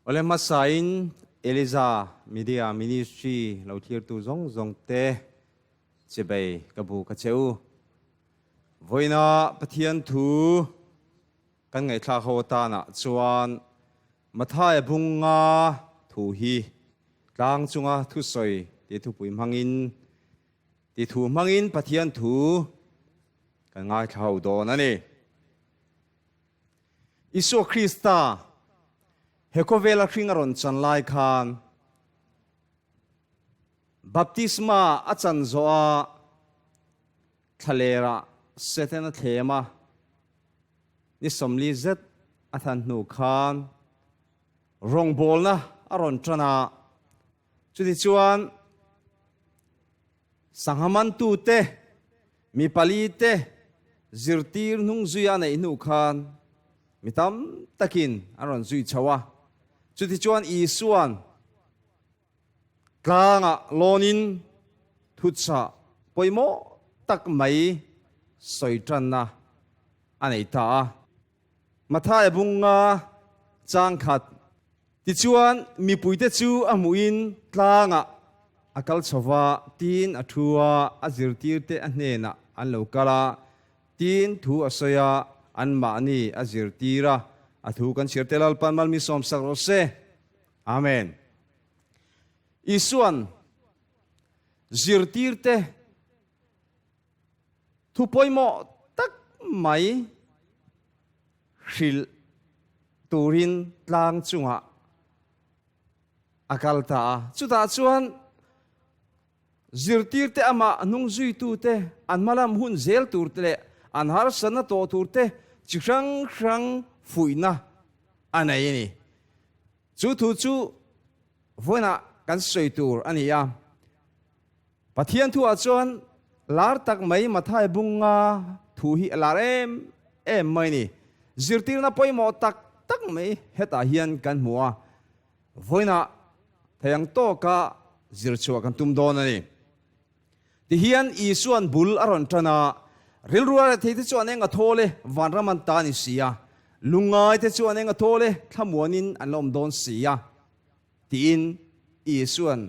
Awle hmasain Eliza Media Ministry lo thlirtu zawng zawng te chibei ka bu ka che u. Vawiina Pathian thu kan ngaihthlak ho atanah chuan Mathaia bunga thu hi tlang chunga thusawi tih thupui hmangin tih thu hmangin Pathian thu kan ngaithla ho dawn a ni. Isua Krista he khawvela hring a rawn chan lai khan baptisma a chan zawh a Thlalera Setana thlema ni 40 zet a than hnu khan rawngbawlna a rawn tan a, chutichuan sangha mantute mi pali te zirtir hnung zui a neih hnu khan mi tam takin an rawn zui chho a, chutichuan Isua'n Tlangah lawnin thuchah pawimawh tak mai sawi tanna a nei ta a. Mathaia bunga chang khat tichuan mipuite chu a hmuhin tlangah a kal chho va, tiin a thu a, a zirtirte a hnenah an lo kal a, tiin thu a sawi a, anmahni a zirtir a, a thu kan chhiar te Lalpan malmi sawmsak rawh se. Amen. Isuan zirtirte thu pawimawh tak mai hrilh turin tlang chungah a kal ta a. Chutah chuan zirtirte amah hnung zuitute an hmalam hun zel turte leh an harsatna tawh turte chi hrang hrang fuihna a nei a ni. Chu thu chu vawiinah kan sawi tur a ni a. Pathian thuah chuan lar tak mai Mathai bunga thu hi a lar em em mai a ni. Zirtirna pawimawh tak tak mai hetah hian kan hmu a. Vawiinah thei ang tawka zir chhuah kan tum dawn a ni. Tihian Isua'n bul a rawn tan a, Rilru a rethei te chuan eng a thawl e, vanram an ta a ni si a, lungngai te chuan eng a thawl e, thlamuanin an la awm dawn si a, tiin Isua'n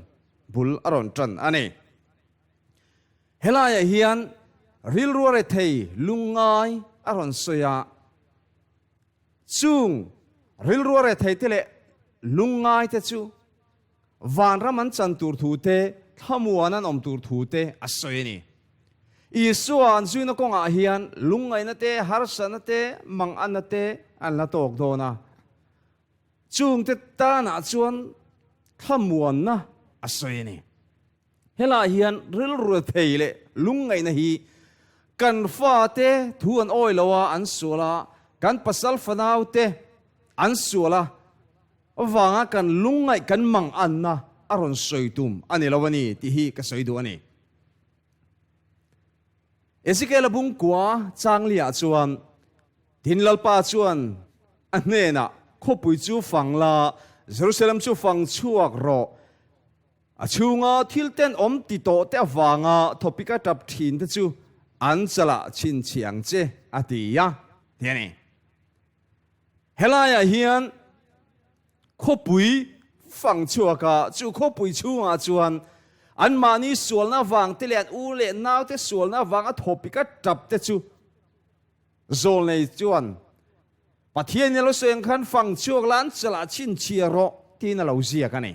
bul a rawn tan a ni. Helaiah hian rilru a rethei, lungngai a rawn sawi a, chung rilru a rethei te leh lungngai te chu Vanram an chan tur thu te, thlamuan an awm tur thu te a sawi a ni. Isua an zuina kawngah hian lungngaihna te, harsatna te, manganna te an la tawk dawn a. Chungte tanah chuan thlamuanna a sawi a ni. Helaiah hian rilru thei leh lungngaihna hi kan fate thu an awi lo a, an sual a, kan pasal fanaute an sual a, vanga kan lungngaih kan manganna a rawn sawi tum a ni lo a ni tih hi ka sawi duh a ni. Ezekiel-a bungkua changli-ah chuan Tin Lalpa chuan a hnenah, Khawpui chu fang la, Jerusalem chu fang chhuak rawh, A chhunga thil tenawm ti tawh te avanga thawpik a tap thin te chu an chalah chhinchhiah ang che, a ti a, ti a ni. Helaiah hian khawpui fang chhuaka chu khawpui chhungah chuan anmahni sualna avang te leh an u leh naute sualna avanga thawpik a tap te chu zawlnei chuan Pathian in a lo sawi ang khan fang chhuak la an chalah chhinchhiah rawh tiin a lo ziak a ni.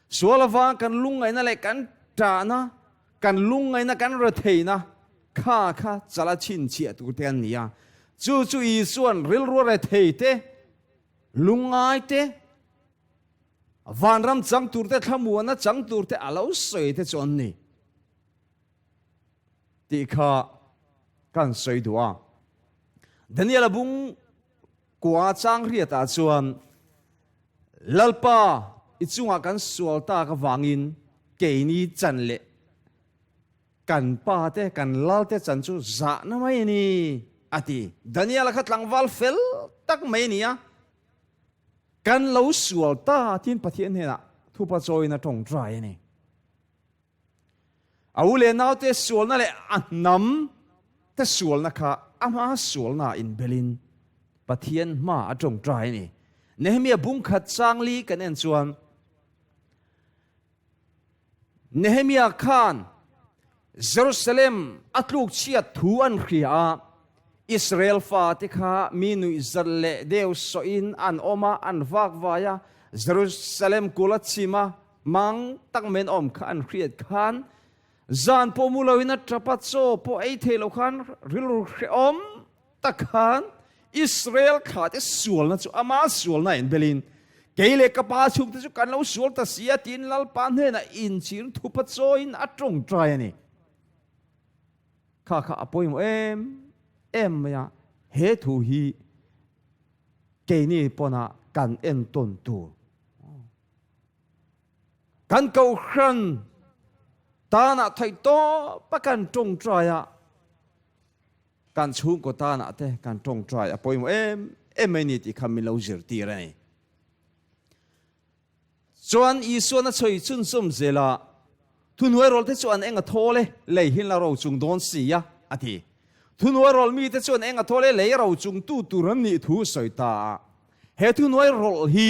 Sual avang kan lungngaihna leh kan ṭahna, kan lungngaihna kan retheihna kha kha chala chhinchhiah tur te an ni a. Chu chu Isua'n rilru rethei te, lungngai te, vanram chang tur te, thlamuanna chang tur te a lo sawi te chu an ni tih kha kan sawi duh a. Daniel-a bung kua chang riatah chuan Lalpa, i chungah kan sual tak avangin keini chan leh kan pa te, kan lal te chan chu zahna mai a ni, a ti. Daniel-a kha tlangval fel tak mai a ni a, kan lo sual ta tiin Pathian hnenah thupa chawiin a tawngtai a ni. A u leh naute sualna leh a hnam te sualna kha ama sualna inbelin Pathian hma a tawngtai a ni. Nehemia bung khat chang li kan en chuan Nehemia khan Jerusalem a tluk chhiat thu an hria a, Israel fate kha mi nuihzat leh deu sawhin an awm a, an vak vai a, Jerusalem kul a chim a, mang tak men awm kha an hriat khan zan pawh mu loin a tap a, chaw pawh ei thei lo khan rilru hrehawm tak khan Israel thlate sualna chu ama sualna inbelin kei leh ka pa chhungte chu kan lo sual ta si a tiin Lalpa hnenah inchhir thupa chawiin a tawngtai a ni. Kha kha a pawimawh em em mai a, he thu hi keini pawnah kan entawn tur. Kan kohhran tanah theih tawpa kan tawngtai a, Kan chhungkaw tanah te kan tawngtai a pawimawh em em mai ni tih kha min lo zirtir a ni. Chuan Isuan a chhawi chhunzawm zel a, Thuhnuairawl te chu an eng a thawl e, lei hin la ro chung dawn si a, a ti. Thuhnuairawl mite chu an eng a thawl e, lei ro chung tu tur an nih thu sawi ta a. He thuhnuairawl hi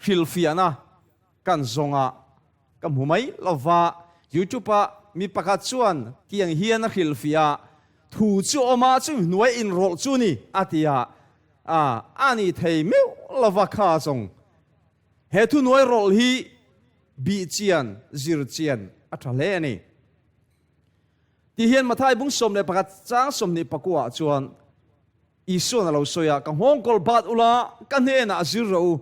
hrilhfiahna kan zawnga Ka hmu mai lo va, YouTube ah mi pakhat chuan tiang hian a hrilhfiah a, Thu chu awm a, chumi hnuai inrawlh chu ni, a ti a. A, a ni thei meuh lo va kha zawng. He thu hnuai rawlh hi bih chian, zir chian a tha hle a ni. Ti hian Mathai bung 11 chang 24 ah chuan Isuan a lo sawi a, Ka nghawngkawl bat ula, ka hnenah zir rawh u.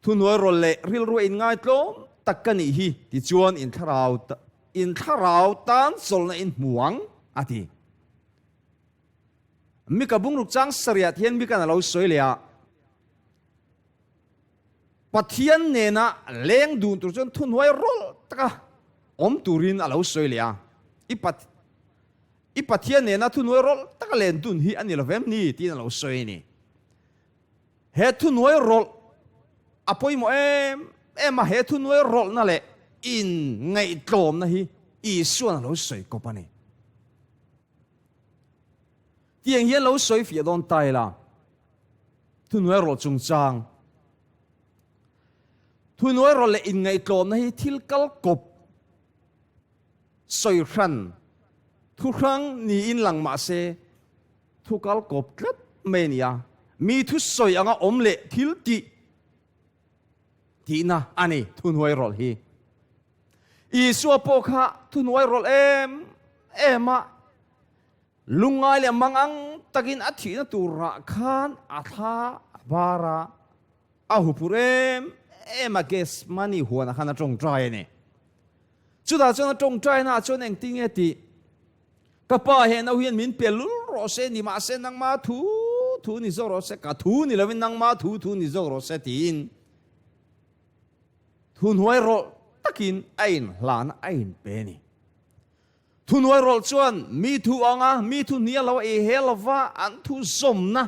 Thuhnuai rawl leh rilru inngaitlawm tak ka nih hi, tichuan in thlarau in thlarau tan chawlhna in hmu ang, a ti. Mika bungruk chang sarih hian Mika'n a lo sawi leh a, Pathian nena leng dun tur chuan thuhnuai rawl taka awm turin a lo sawi leh a, I I Pathian nena thuhnuai rawlh taka len dun hi a ni lo vem ni? tiin a lo sawi a ni. He thuhnuai rawlh a pawimawh em em a, he thuhnuai rawlhna leh inngaihtlawmna hi Isuan a lo sawi kawp a ni. Tiang hian lo sawi fiah dawn ta ila, thuhnuai rawlh chungchang, thuhnuai rawlh leh inngaihtlawmna hi thil kal kawp, Sawi hran, thu hrang niin lang mah se, thu kal kawp tlat mai a ni a, mi thu sawi anga awm leh thil tih tihna a ni thuhnuai rawlh hi. Isua pawh kha thuhnuai rawlh em em a, lungngai leh mangang takin a thihna turah khan a thla a bar a, A huphurh em em a Gethsemane huanah khan a tawngtai a ni. Chutah chuan a tawngtainaah chuan engtin nge tih? Ka pa he no hian min pe lul rawh se, nimahse nangma thu thu ni zawk rawh se, ka thu ni lovin nangma thu thu ni zawk rawh se tiin thuhnuai rawlh takin a inhlan a inpe a ni. Thuhnuai rawlh chuan mi thu anga mi thu hnial lo a ei he lova an thu zawmna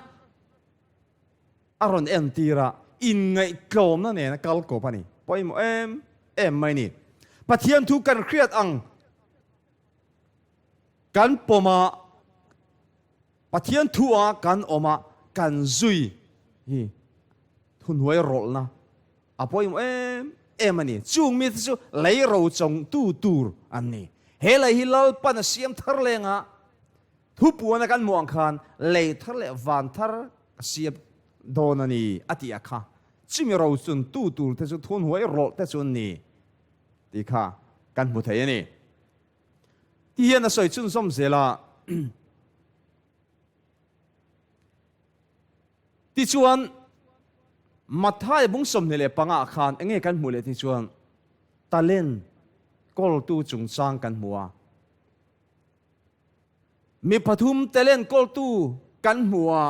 A rawn entir a, inngaihtlawmna nena kal kawp a ni. Pawimawh em em mai ni. Pathian thu kan hriat ang kan pawm a, Pathian thu a kan awm a, kan zui hi thuhnuai rawlhna a pawimawh em em a ni. Chung mite chu lei ro chawngtu tur an ni. He lei hi Lalpan a siam thar leng a, Thupuana kan hmuh ang khan lei thar leh van thar a siam dawn a ni a tih a kha. Chumi rochun tu tur te chu thunhuai rawlh te chu an ni tih kha kan hmu thei a ni. Ti hian a sawi chhunzawm zel a. Tichuan Matthai bung 25 ah khan enge kan hmuh leh tichuan talent kawltu chungchang kan hmu a. Mi pathum talent kawltu kan hmu a,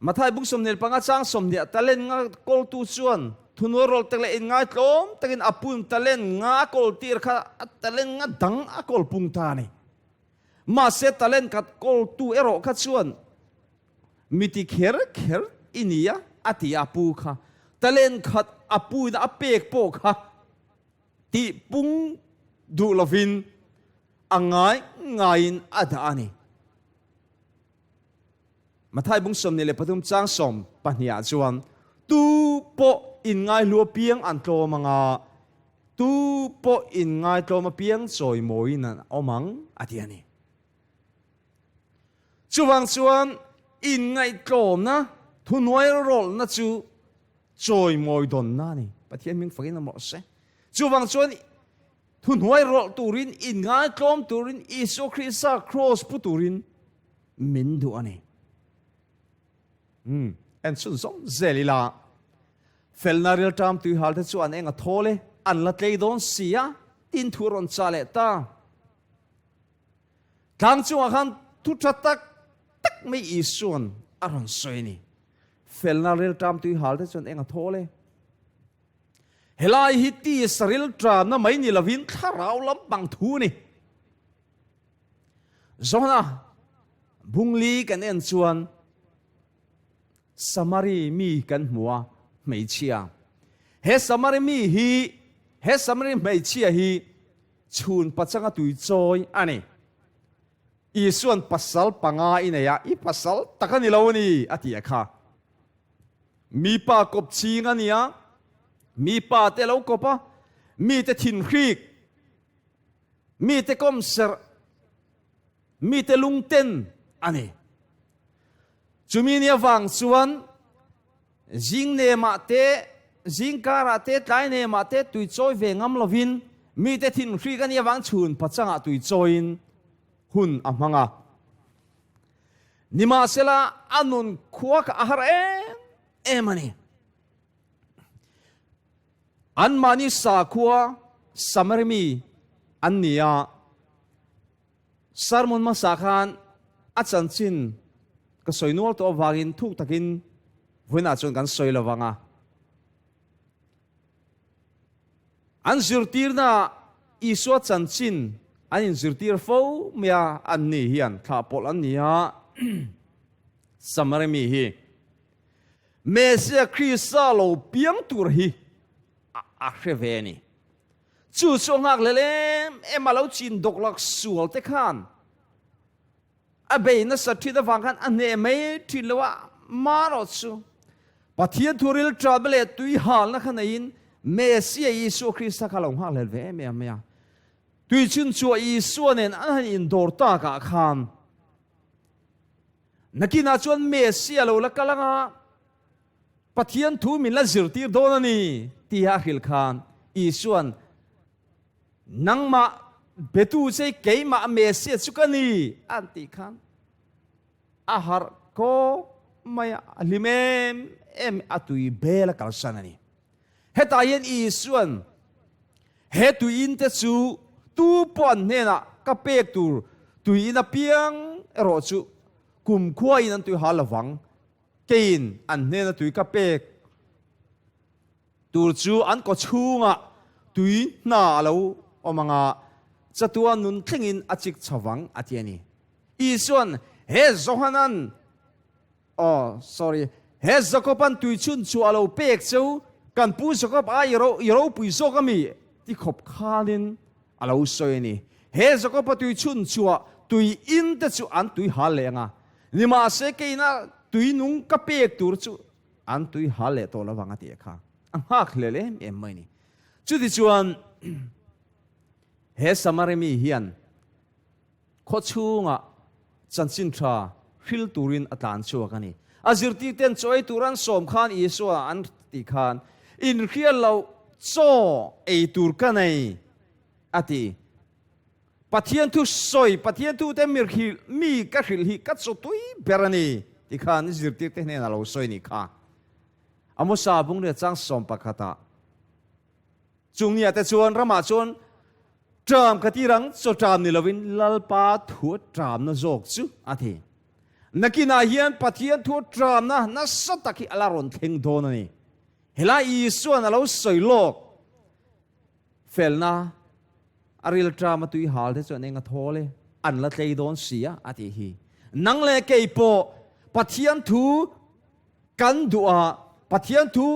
Mathai bung 25 chang 20 talent nga kawltu chuan thunuai rawl tak leh inngaitlawm takin a pun talent nga a kawltir kha a talent nga dang a kawl pung ta a ni. Mahse talent khat kawltu erawh kha chuan mi ti kher kher i ni a, a ti a pu kha. Talent khat a puina a pek pawh kha tih pung duh lovin a ngai ngaiin a dah a ni. Mathai bung 23 chang 12 ah chuan tu pawh inngaihlu apiang an tlawm anga tu pawh inngaitlawm apiang chawimawiin an awm ang a ti a ni. Chuvang chuan inngaihtlawmna thuhnuai rawlhna chu chawimawi dawnna a ni. Pathian hming fakin awm rawh se. Chuvang chuan thuhnuai rawlh turin, inngaitlawm turin, Isua Krista kraws pu turin min duh a ni. Umm, en chhun zawm zel ila. Felna rilṭam tuihal te chu an eng a thawl e, an la tlei dawn si a, tin thu rawn chah leh ta. Tlang chungah khan thu tha tak tak mai Isua'n a rawn sawi a ni. Felna rilṭam tuihal te chuan eng a thawl e. Helai hi tisa rilṭamna mai ni lovin thlarau lampang thu a ni. Johana bungli kan en chuan Samari mi kan hmu a, hmeichhia. He Samari mi hi, he Samari hmeichhia hi Chhun pachanga tui chawi a ni. Isua'n pasal panga i nei a, i pasal tak a ni lo a ni, a ti a kha. Mipa kawp ching a ni a, mipa te lo kawp a, mite thinhrik, mite kawmserh, mite lungten a ni. Chumi ni avang chuan Zing nemah te, zing karah te, tlai nemah te tui chawi ve ngam lovin mite thinhrik a nih avang chhun pachangah tui chawiin hun a hmang a. Nimahsela a nun khua kha a har em em a ni. Anmahni sakhua Samari mi an ni a. Sermon hmasa khan a chanchin ka sawi nual tawh avangin thuk takin vawiinah chuan kan sawi lo vang a. An zirtirna Isua chanchin an inzirtir fo mai a, an ni hian thlah pawlh an ni a, Samari mi hi Messiah Krista lo piang tur hi a hre ve a ni. Chu chu a nghak leh em em a lo chin dawk lak sual te khan a bei nasa thin avang khan a hneh mai thin lo a, marawh chu Pathian thu ril ṭap leh tui halna kha neiin Messia Isua Krista kha lo nghak leh ve em em mai a. Tui chhun chhuah Isua nen an han indawr takah khan nakinah chuan Messia lo la kal anga Pathian thu min la zirtir dawn a ni tiha a hrilh khan Isua'n, Nangmah betu che keimah Messiah chu ka ni an tih khan a harh kawk mai a, a hlim em em a tui bel a kalsan a ni. Hetah hian Isua'n he tui in te chu tu pawh an hnenah ka pek tur tui in apiang erawh chu kumkhua in an tui hal lovang Keiin an hnena tui ka pek tur chu an kaw chhungah tui hna a lo awm ang a, chatua nun thlengin a chik chho vang, a ti a ni. Isua'n he Johanan, oh, sorry, he Jakoban tui chhun chu a lo pek cheu, kan pu Jakob a i ro, i ropui zawk a mi? ti khawp khalin a lo sawi a ni. He Jakoba tui chhun chhuah tui in te chu an tui hal leh ang a, Nimahse keina tui nung ka pek tur chu an tui hal leh tawh lovang a ti a kha. A nghak hlel em em mai ni. Chutichuan he Samari mi hian khaw chhungah chanchin tha hril turin a tlan chhuak a ni. A zirtirten chaw ei tur an sawm khan Isua an tih khan, Inhriat loh chaw ei tur ka nei a ti. Pathian thu sawi, Pathian thu te mir hrilh, mi ka hrilh hi ka chaw tui ber a ni ti khan zirtirte hnenah lo sawi ni kha. Amosa bungria chang 11 ah chung nia te chuan ramah chuan ṭam ka tir ang, chaw ṭam ni lovin Lalpa thu a ṭamna zawk chu a ti. Nakinah hian Pathian thu a ṭamna nasa tak hi a la rawn thleng dawn a ni. Helai Isua'n a lo sawi lawk. Felna a rilṭam a tui hal te chuan eng a thawl e, an la tlei dawn si a, a tih hi. Nang leh kei pawh Pathian thu kan duh a, Pathian thu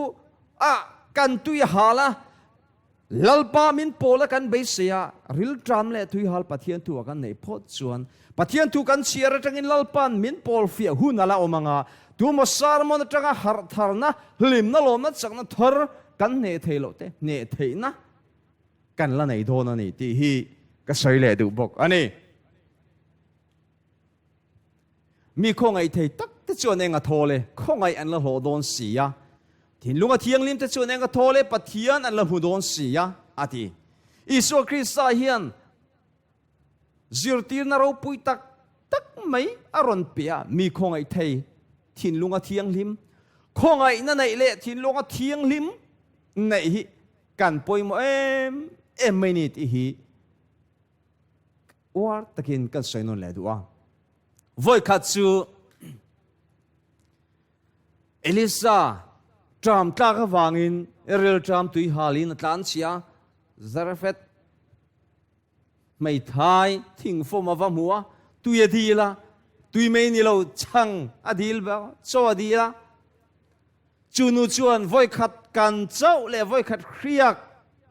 ah kan tui a hal a. Lalpa min pawl a kan beisei a, rilṭam leh tuihal Pathian thu a kan neih phawt chuan Pathian thu kan chhiar aṭangin Lalpa'n min pawl fiah hun a la awm ang a, tumaw sermon aṭanga harh tharna, hlimna lawmna chakna thar kan hneh thei loh te hneh theihna kan la nei dawn a ni tih hi ka sawi leh duh bawk a ni. Mi khawngaih thei tak te chuan eng a thawl e, khawngaih an la hlawh dawn si a. Thinlung a thianghlim te chuan eng a thawl e, Pathian an la hmu dawn si a, a ti. Isua Krista hian zirtirna ropui tak tak mai a rawn pe a, mi khawngaih thei thinlung a thianghlim, khawngaihna neih leh thinlung a thianghlim neih hi kan pawimawh em em mai ni tih hi Uar takin kan sawi nawn leh duh a. Vawikhat chu Elisa ṭam tlak avangin rilṭam tui halin a tlan chhia a, Zarephath hmeithai thingfawm a va hmu a, tui a dil a, tui mai ni lo chhang a dil bawk a, chaw a dil a. Chu nu chuan vawikhat kan chauh leh vawikhat hriak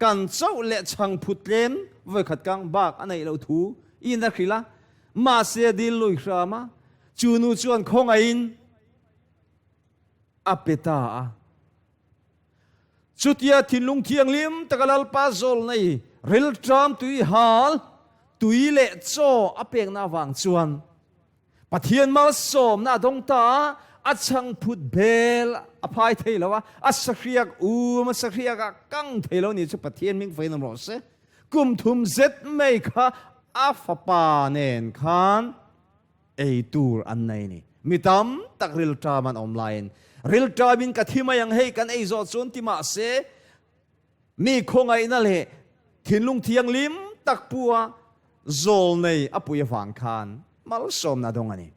kan chauh leh chhang phut tlem vawikhat kang bak a neih loh thu in a hrilh a, mahse a dil lui hram a, chu nu chuan khawngaihin a pe ta a. Chutia thinlung thianghlim taka Lalpa zawl nei rilṭam tui hal tui leh chaw a pekna avang chuan Pathian malsawmna a dawng ta a, a chhangphut bel a phai thei lo a, a sahriak um a sahriak a kang thei lo ni chu Pathian hming fain awm rawh se. Kum thum zet mai kha a fapa nen khan ei tur an nei ni. Mi tam tak rilṭam an awm laiin rilṭamin ka thi mai ang hei kan ei zawh chuan ti mah se Mi khawngaihna leh thinlung thianghlim tak pua zawlnei a pui avang khan malsawmna a dawng a ni.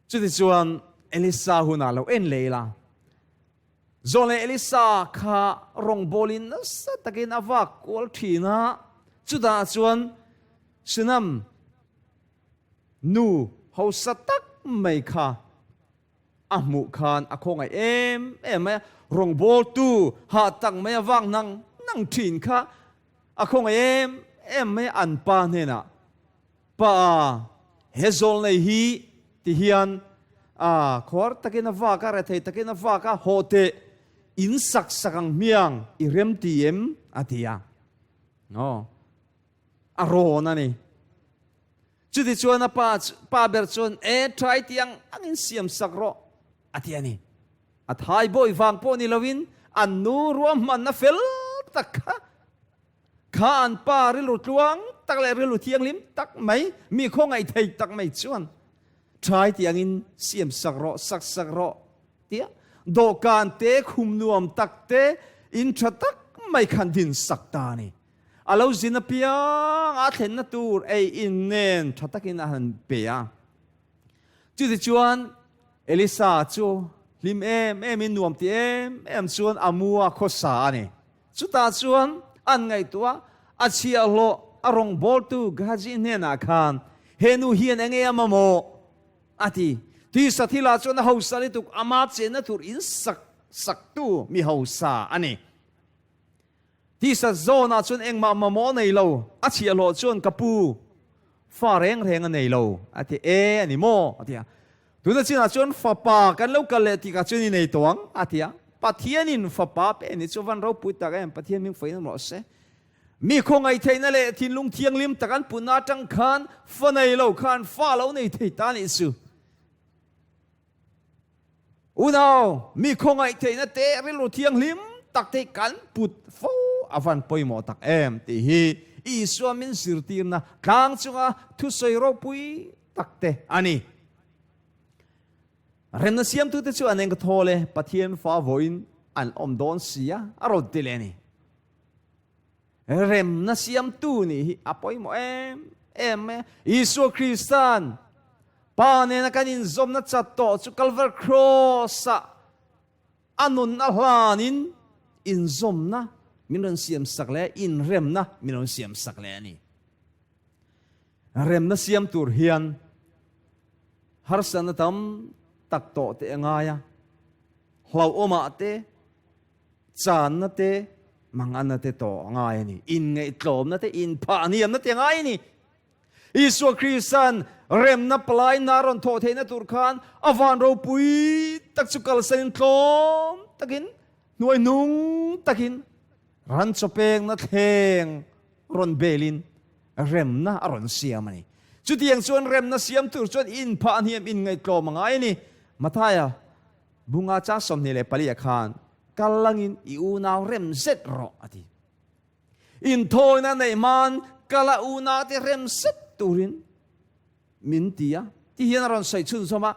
Chutichuan Elisa hunah lo en leh ila, zawlnei Elisa kha rawngbawlin nasa takin a vak kual thin a, chutah chuan Sunam nu hausa tak mai kha A hmuh khan a khawngaih em em mai a, rawngbawltu hah tak mai a vak nang nang thin kha a khawngaih em em mai a, an pa hnenah, Pa, he zawlnei hi ti hian a khuar takin a vak a, rethei takin a vak a, haw teh, in sak sak ang hmiang i rem ti em? a ti a. Aw. A rawn a ni. Chutichuan a pa pa ber chuan, E, try ti ang angin siam sak rawh, a ti a ni. A thai bawi vang pawh ni loin an nu ruahmanna fel tak kha kha an pa rilru tluang tak leh rilru thianghlim tak mai, mi khawngaih thei tak mai chuan, Try ti angin siam sak rawh, sak sak rawh, tia dawhkan te, khum nuam tak te, in tha tak mai khan din sak ta a ni. A lo zin apiang a thlenna tur ei in nen tha takin a han pe a. Chutichuan Elisa chu hlim em emin nuam ti em em chuan a mu a khawsa a ni. Chutah chuan an ngaihtuah a chhiahhlawh a rawngbawltu Gehazi hnenah khan, He nu hian enge a mamawh? a ti. Tisa thilah chuan a hausa lutuk ama chenna tur in sak saktu mi hausa a ni. Tisa zawnah chuan engmah mamawh a nei lo, a chhiahhlawh chuan ka pu fa reng reng a nei lo, a ti e a ni maw? a ti a. Tuna chinah chuan fapa kan lo kal leh tikah chuan i nei tawh ang, a ti a. Pathianin fapa pe ni chu van ropui tak em, Pathian hming fawiin awm rawh se. Mi khawngaih theihna leh thinlung thianghlim tak an putna atang khan fa nei lo khan fa lo nei thei ta nih chu. Unau, mi khawngaih theihna te rilru thianghlim tak te kan put fo a van pawimawh tak em tih hi Isua min zirtirna tlang chunga thusawi ropui tak te a ni. Remna siamtute chu an eng thawl e, Pathian fa vawiin an awm dawn si a, a rawn ti leh a ni. Remna siamtu nih hi a pawimawh em em mai a. Isua Krista'n Pa nena kan inzawmna chat tawh chu Kalvar Kraws-ah a nun a hlanin inzawmna min rawn siamsak leh inremna min rawn siamsak leh a ni. Remna siam tur hian harsatna tam tak tawh te a ngai a, hlauhawmah te, channa te, Manganna te tawh a ngai a ni. Inngaihtlawmna te, inphahniamna te a ngai a ni. Isua Krista'n remna palaina a rawn thawh theihna tur khan a van ropui tak chu kalsanin tlawm takin, hnuai hnung takin ran chawpengna thleng rawn belin remna a rawn siam a ni. Chutiang chuan remna siam tur chuan inphahniam inngaihtlawm a ngai a ni. Mathaia bunga chang 24 ah khan, Kal langin i unau rem zet rawh a ti. Inthawina neih hman kala unate rem set turin min ti a, ti hian a rawn sawi chhunzawm a,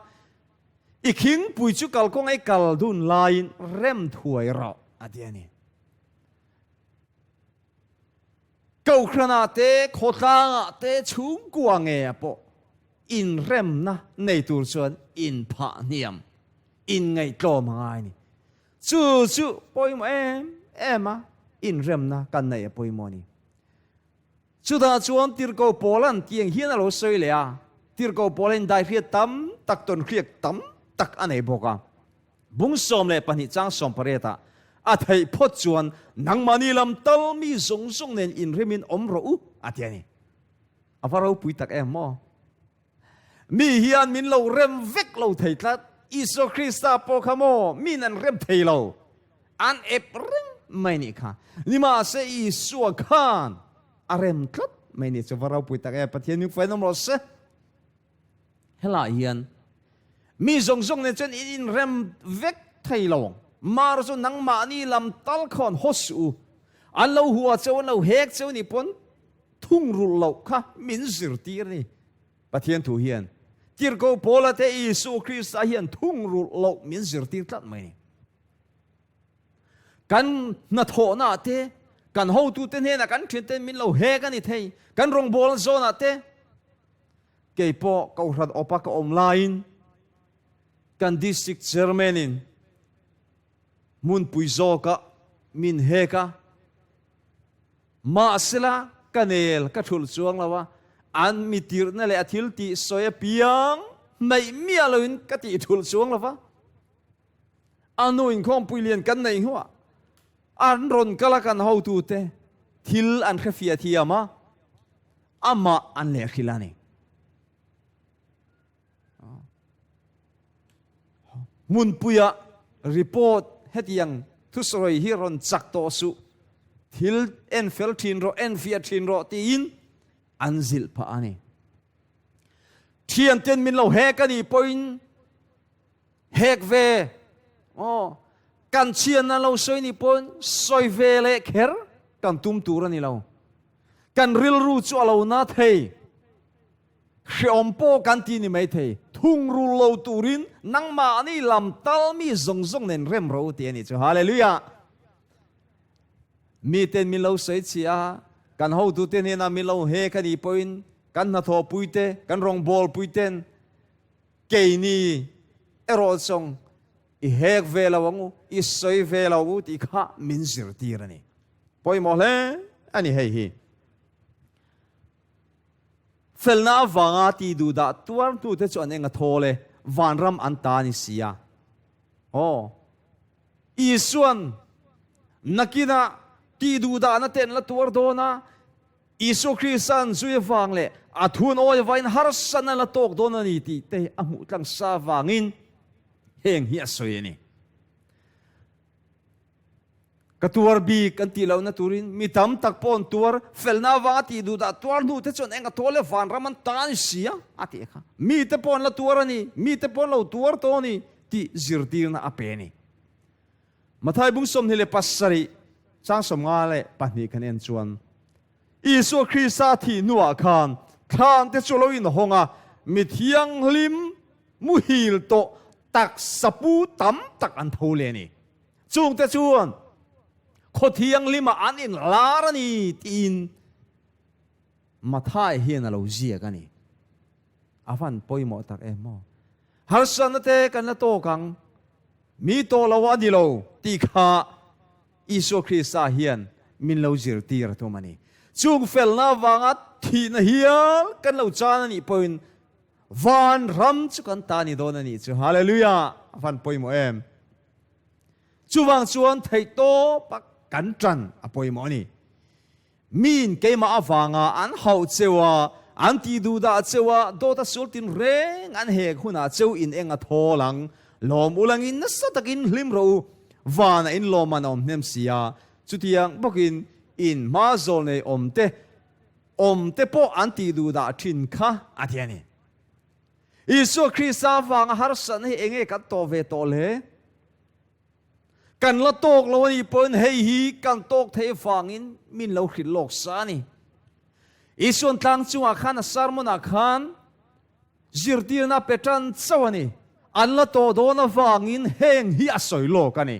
I khingpui chu kalkawng ei kal dun laiin rem thuai rawh a ti a ni. Kohhranah te, khawtlangah te, chhungkua nge pawh inremna nei tur chuan inphah hniam, inngaihtlawm a ngai a ni. Chu chu pawimawh em em a, inremna kan neih a pawimawh a ni. Chutah chuan Tirhkoh Paula'n tiang hian a lo sawi leh a, Tirhkoh Paula in daihriat tam tak tawnhriak tam tak a nei bawk a. Bung 12 chang 18 ah a theih phawt chuan nangmahni lam tal mi zawng zawng nen inremin awm rawh u a ti a ni. A va ropui tak em maw? Mi hian min lo rem vek lo thei tlat. Isua Krista pawh kha maw min an rem thei lo. An ep reng mai nih kha. Nimahse Isua khan a rem tlat mai nih chu va ropui tak e. Pathian min fain awm rawh se. Helai hian mi zawng zawng nen chuan in inrem vek thei lo. Mar chu nangmahni lam tal khawn haw suh u. An lo hua cheu, an lo hek cheu nih pawn Thungrulh loh kha min zirtir a ni. Pathian thu hian Tirhkoh Paula te Isua Krista hian thungrulh loh min zirtir tlat mai a ni. Kan hnathawhnaah te, kan hotute hnenah kan thianten min lo hek a ni thei, kan rawngbawlna zawnah te, kei pawh Kohhran awpa ka awm laiin kan District Chairman-in hmunpui zawkah min hek a, Mahsela, ka nel ka thulh chuang lo a, an mi tirhna leh a thil tih sawi apiang hnaih miah loin ka tih thulh chuang lo va. A nu inkhawmpui lian kan neih hnuah an rawn kal a kan hotute thil an hrefiah thiam a, amah an leh hrilh a ni. Hmunpuia report hetiang thusawi hi rawn chak tawh suh, thil en fel thin rawh, en fiah thin rawh tiin an zilh phah a ni. Thianten min lo hek a nih pawhin hek ve, aw, kan chhian an lo sawi nih pawhin sawi ve leh kher kan tum tur a ni lo. Kan rilru chu a lo na thei. Hreawm pawh kan ti ni maithei, thungrul lo turin nangmahni lam tal mi zawng zawng nen rem ro ti a nih chu. Hallelujah! Miten min lo sawi chhi a, kan hotute hnenah min lo hek a nih pawhin kan hnathawhpuite, kan rawngbawlpuiten keini erawh zawng i hek ve lo ang u, i sawi ve lo u tih kha min zirtir a ni. Pawimawh hle a ni hei hi. Felna avanga ti duhdah tuartute chu an eng a thawl e, vanram an ta a ni si a. Aw, Isua'n nakinah ti duhdahna te an la tuar dawn a, Isua Krista'n zui avang leh a thun awi avangin harsatna an la tawk dawn a ni tih te a hmuh tlang sa avangin heng hi a sawi a ni. Ka tuar bik an tih lohna turin mi tam tak pawh an tuar, felna avanga tih duh dah tuar hnu te chuan eng a tuar leh vanram an tan si a, a tih kha. Mite pawh an la tuar a ni, mite pawh an lo tuar tawh a ni tih zirtirna a pe a ni. Mathai bung 27 chang 52 kan en chuan Isua Krista thih hnuah khan thlan te chu a lo inhawng a, mi thianghlim muhil tawh taksa pu tam tak an tho leh a ni. Chungte chuan khaw thianghlimah an inlar a ni tiin Mathai hian a lo ziak a ni. A van pawimawh tak em maw? Harsatna te kan la tawk ang, mi tawh lo a ni lo tih kha Isua Krista hian min lo zirtir a tum a ni. Chung felna avanga thihna hial kan lo chan a nih pawhin vanram chu kan ta ni dawn a nih chu. Hallelujah! A van pawimawh em? Chuvang chuan theihtawp a. kan ṭan a pawimawh a ni. Miin keimah avanga an hauh cheu a, an tih duh dah cheu a, dawt a sul tin reng an hek hunah cheu in eng a thawl ang. Lawm ulangin nasa takin hlim rawh u, vanah in lawmman a awm hnem si a, chutiang bawkin in hma zawl nei awm te awm te pawh an tih duh dah thin kha a ti a ni. Isua Krista avanga harsatna hi enge kan tawh ve tawh le? Kan la tawk lo a nih pawhin hei hi kan tawk theih avangin min lo hrilh lawk sa a ni. Isuan tlang chungah khan a sermon ah khan zirtirna a pe tan chauh a ni. An la tawh dawn avangin heng hi a sawi lawk a ni.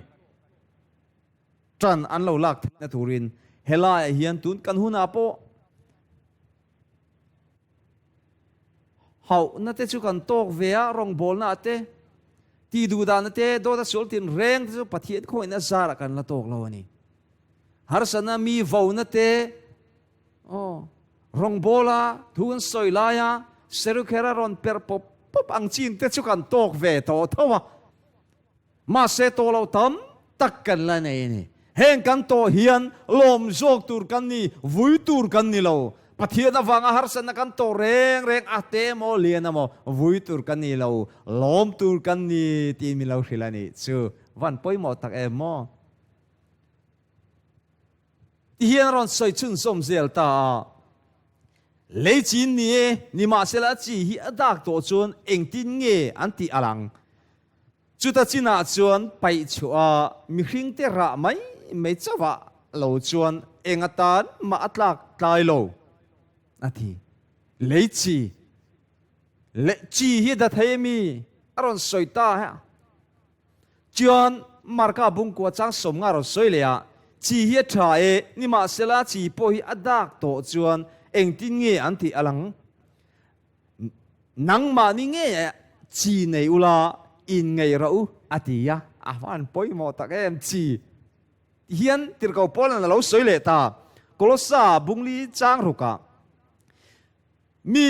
Tan an lo lak theihna turin helaiah hian tun kan hunah pawh Hauhna te chu kan tawk ve a, rawngbawlna te, tih duh dahna te, dawt a sual tin reng te chu Pathian khawngin a zarah kan la tawk lo a ni. Harsatna mi vona te, aw, rawngbawla thu kan sawi laia Serukhera rawn perh pawp pawp ang chin te chu kan tawk ve tawh tho a. Mahse tawh loh tam tak kan la nei a ni. Heng kan tawh hian lawm zawk tur kan ni, vui tur kan ni lo. Pathian avanga harsatna kan tawh reng reng a te emaw lian emaw vui tur kan ni lo, lawm tur kan ni tiin min lo hrilh a nih chu. Van pawimawh tak em maw? Ti hian a rawn sawi chhunzawm zel ta a. Lei chin ni e, nimahsela a chi hi a dak tawh chuan engtin nge an tih a lang? Chuta chinah chuan paih chhuah a mihringte rah mai mai chauhah lo chuan eng atan mah a tlak tlai lo, a ti. Lei chi leh chi hi da thei ami a rawn sawi ta a. Chuan Marka bungkua chang 50 rawn sawi leh a, chi hi a tha e, nimahsela chi pawh hi a dak tawh chuan engtin nge an tih a lang? Nangmahni nge chi nei ula in ngei rawh u a ti a, a van pawimawh tak em chi hian tirhkoh Paula'n a lo sawi leh ta. Kolossa bungli chang rukah mi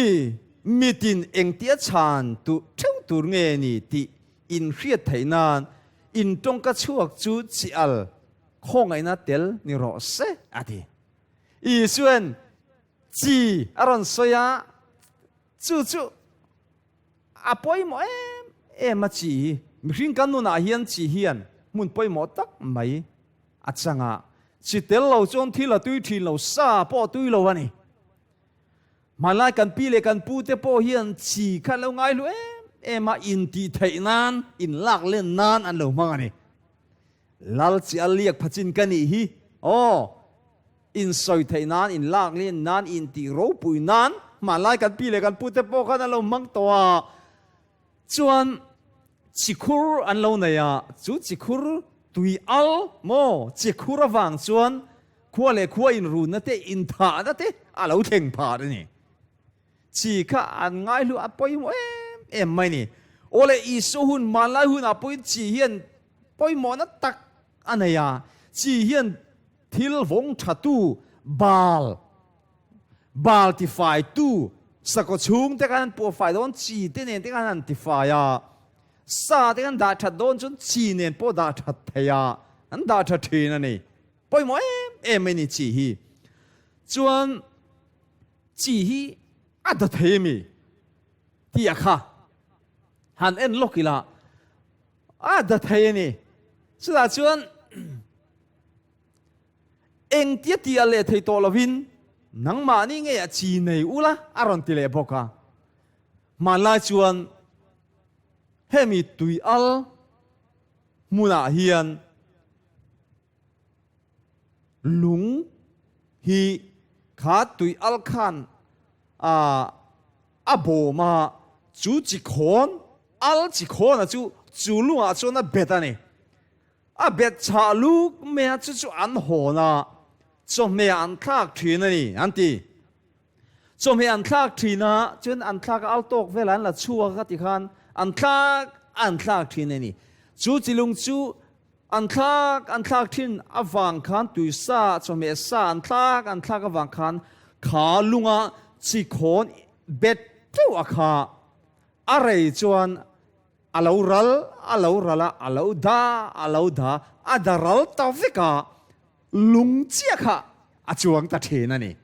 mitin engtia chhan tu theuh tur nge ni tih in hriat theih nan in tawngka chhuak chu chi al khawngaihna tel ni rawh se a ti. Isua'n Chi a rawn sawi a, chu chu a pawimawh em em a chi hi. Mihring kan nunah hian chi hian hmun pawimawh tak mai a chang a, chi tel lo chuan thil a tui thin lo, sa pawh a tui lo a ni. Hmanlai kan pi leh kan pu te pawh hian chi kha an lo ngaihlu em em a, intih theih nan, inlak len nan an lo hmang a ni. Lal chi a liak phachin ka nih hi aw. Insawi theih nan, inlak len nan, intih ropui nan hmanlai kan pi leh kan pute pawh khan an lo hmang tawh a. Chuan chikhur an lo nei a, chu chikhur tui al maw chikhur avang chuan khua leh khua inrunna te, inthahna te a lo thleng phah a ni. Chi kha an ngaihlu a pawimawh em em mai ni. Aw le Isua hun hmanlai hunah pawhin chi hian pawimawhna tak a nei a, chi hian Thil vawng thatu, bal, bal tifaitu, sakhaw chhung te khan an puahfai dawn, chi te nen te khan an tifai a, sa te khan dah that dawn chuan chi nen pawh dah that thei a, an dah tha thin a ni. Pawimawh em em mai ni chi hi. Chuan chi hi a da thei a mi tih a kha han en lawk ila a da thei a ni. Chutah chuan Engtia ti a leh thei tawh lovin nangmahni ngei a chi nei ula a rawn ti leh bawk a. Hmanlai chuan hemi tui al hmunah hian lung hi kha tui al khan a bawm a, chu chi khawn al chi khawn a chu chu lungah chuan a bet a ni. A bet chhah luk mai a, chu chu an hawn a, chawhmeh an thlak thin a ni, an ti. Chawhmeh an thlak thin a, chuan an thlak a, al tawk velah an la chhuak a ti khan an thlak an thlak thin a ni. Chu chilung chu an thlak an thlak thin avang khan tuisa chawhmeh sa an thlak an thlak avang khan kha lunga chi khawn bet teuh a kha a rei chuan A lo ral, a lo ral a, a lo da, a lo da, a da ral ta vek a. lung chiah kha a chuang ta thin a ni.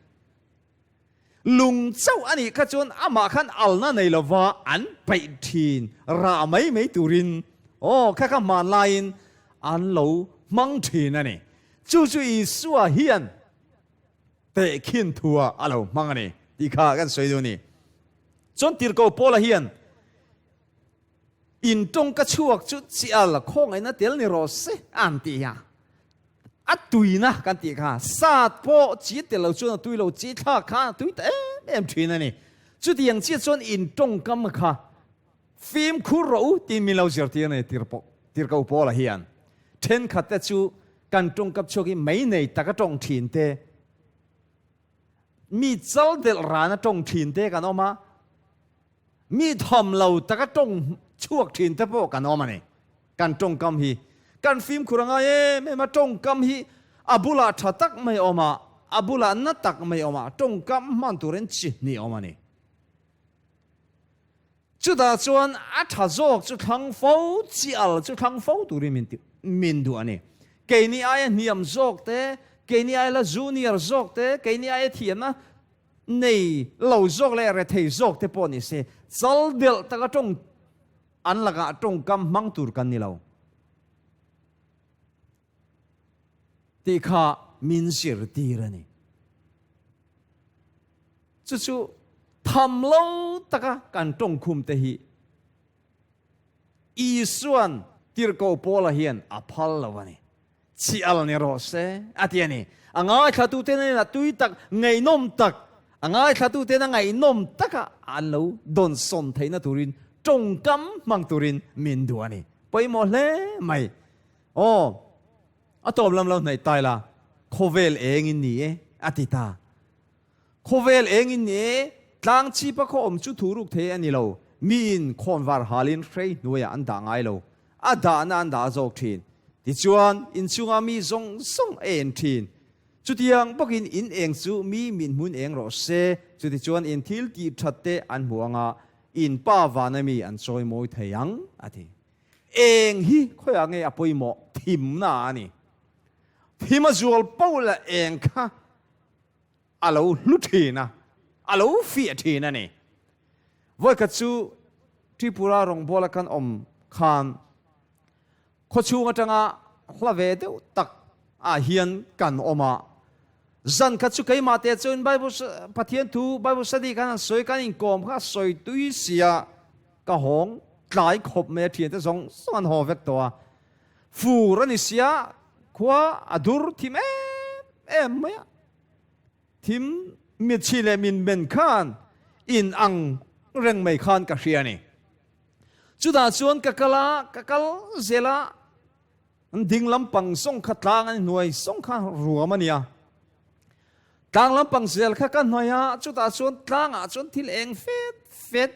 Lung chauh a nih kha chuan amah khan alna nei lova an peih thin rah mai mai turin aw kha kha hmanlaiin an lo hmang thin a ni. Chu chu Isua hian tehkhin thua a lo hmang a ni tih kha kan sawi duh a ni. Chuan Tirhkoh Paula hian In tawngka chhuak chu chial khawngaihna tel ni rawh se an ti a, a tuina kan tih kha sat pawh chi tel lo chuan a tui lo, chi thlak khan a tui ta em em thin a ni. Chutiang chiah chuan in tawngkam kha fimkhur rawh u tiin min lo zirtir a ni Tirhkoh Paula hian. Thenkhat te chu kan tawngkam chhuak hi mei nei taka tawng thin te, mi chal delh rana tawng thin te kan awm a, Mi thawm lo taka tawng chhuak thin te pawh kan awm a ni. Kan tawngkam hi kan fimkhur a ngai em em a, tawngkam hi a bulah tha tak mai awm a, a bulah na tak mai awm a, tawngkam hman turin chi hnih awm a ni. Chutah chuan a tha zawk chu thlang fo, chi al chu thlang fo turin min ti min duh a ni. Keini aia hniam zawk te, keini aia la junior zawk te, keini aia thiamna Nei lo zawk leh rethei zawk te pawh ni se, chal delh taka tawng an lakah tawngkam hmang tur kan ni lo tih kha min zirtir a ni. Chu chu tham lo taka kan tawngkhum te hi Isuan Tirhkoh Paula hian a phal lo a ni. Chhi al ni rawh se, a ti a ni. A ngaithlatute hnenah tui tak, ngaihnawm tak, a ngaithlatute a ngaihnawm taka an lo dawnsawn theihna turin tawngkam hmang turin min duh a ni. Pawimawh hle mai. Aw, a tawp lam lo hnaih tai la, khawvel eng in ni e, a ti ta. Khawvel eng in ni e, tlang chhipa khaw awm chu thu ruk thei a ni lo. Miin khawnvar halin hrei hnuaiah an dah ngai lo. A dahna an dah zawk thin. Tichuan, inchhunga mi zawng zawng a en thin. Chutiang bawkin in eng chu mi mithmun eng rawh se, chutichuan in thil tih that te an hmu anga in pa vana mi an chawi mawi thei ang, a ti. Eng hi khawiah nge a pawimawh thimna a ni. Thim a zual poh leh eng kha a lo hlu thin a, a lo fiah thin a ni. Vawikhat chu Tripura rawngbawla kan awm khan khawchhung atanga hla ve deuh tak ah hian kan awm a, zan khat chu keimah te chuan Bible Pathian thu Bible study khan an sawi kan inkawm kha a sawi tui sia ka hawng tlai khawp mai a thiante zawng zawng an haw vek tawh a, fur a ni sia khua a dur thim em em mai a. Thim mitchhi leh min men khan in ang reng mai khan ka hria a ni. Chutah chuan ka kal a, ka kal zel a, an ding lampang zawng kha tlang an hnuai zawng kha ruam a nia. Tlang lampang zel kha ka hnuai a, chutah chuan tlangah chuan thil eng fet fet,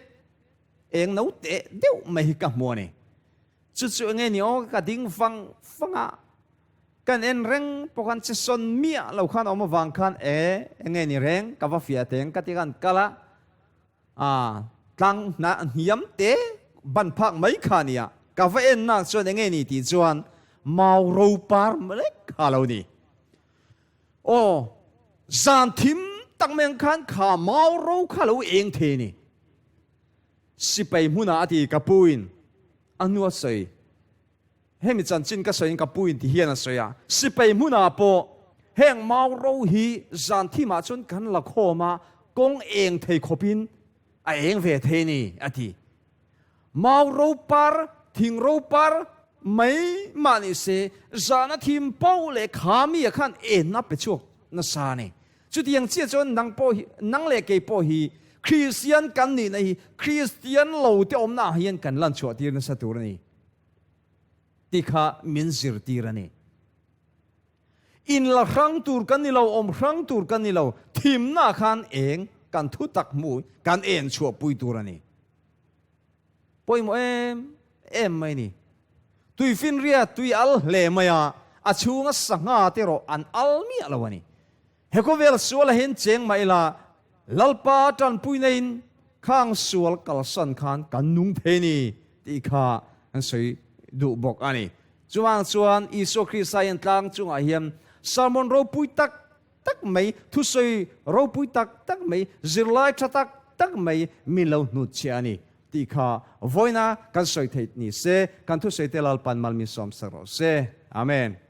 eng no teh deuh mai hi ka hmu a ni. Chu chu enge ni aw ka ding vang vang a, Kan en reng pawh khan che sawn miah lo khan awm avang khan e enge ni reng ka va fiah teng ka ti khan kal a, ah tlang hna hniam te ban phak mai kha nia ka va en nak chuan enge ni tih chuan mau ro par lek kha lo ni. Aw zan thim tak mai ang khan kha mau ro kha lo eng thei ni. Sipai hmunah a ti ka pu in a hnua sawi. Hemi chanchin ka sawiin ka pu in ti hian a sawi a, sipai hmunah pawh heng mau ro hi zan thimah chuan kan la khawm a, kawng eng thei khawpin a eng ve thei a ni, a ti. Mau ro par, thing ro par mai mah ni se, zana thim poh leh kha mi ah khan enna pe chhuak nasa a ni. Chutiang chiah chuan nang pawh hi, nang leh kei pawh hi Kristian kan nihna hi Kristian lo te awmna ah hian kan lan chhuah tir nasa tur a ni. Ti kha min zirtir a ni. In la hrang tur kan ni lo, awm hrang tur kan ni lo, thimna khan eng kan thu tak hmu kan en chhuah pui tur a ni. Pawimawh em em mai ni. Tuifinria tui al hle mai a, a chhunga sangha te erawh an al miah lo a ni. He khawvel sual ahin cheng mah ila, Lalpa tanpuina in khang sual kalsan khan kan nung thei ni tih kha an sawi duh bawk a ni. Chuvang chuan Isua Krista hian tlang chungah hian. Sermon ropui tak tak mai, thusawi ropui tak tak mai, zirlai tha tak tak mai min lo hnutchhiah a ni tih kha vawiina kan sawi theih ni se, kan thusawi te Lalpan mal min sawm sak rawh se. Amen.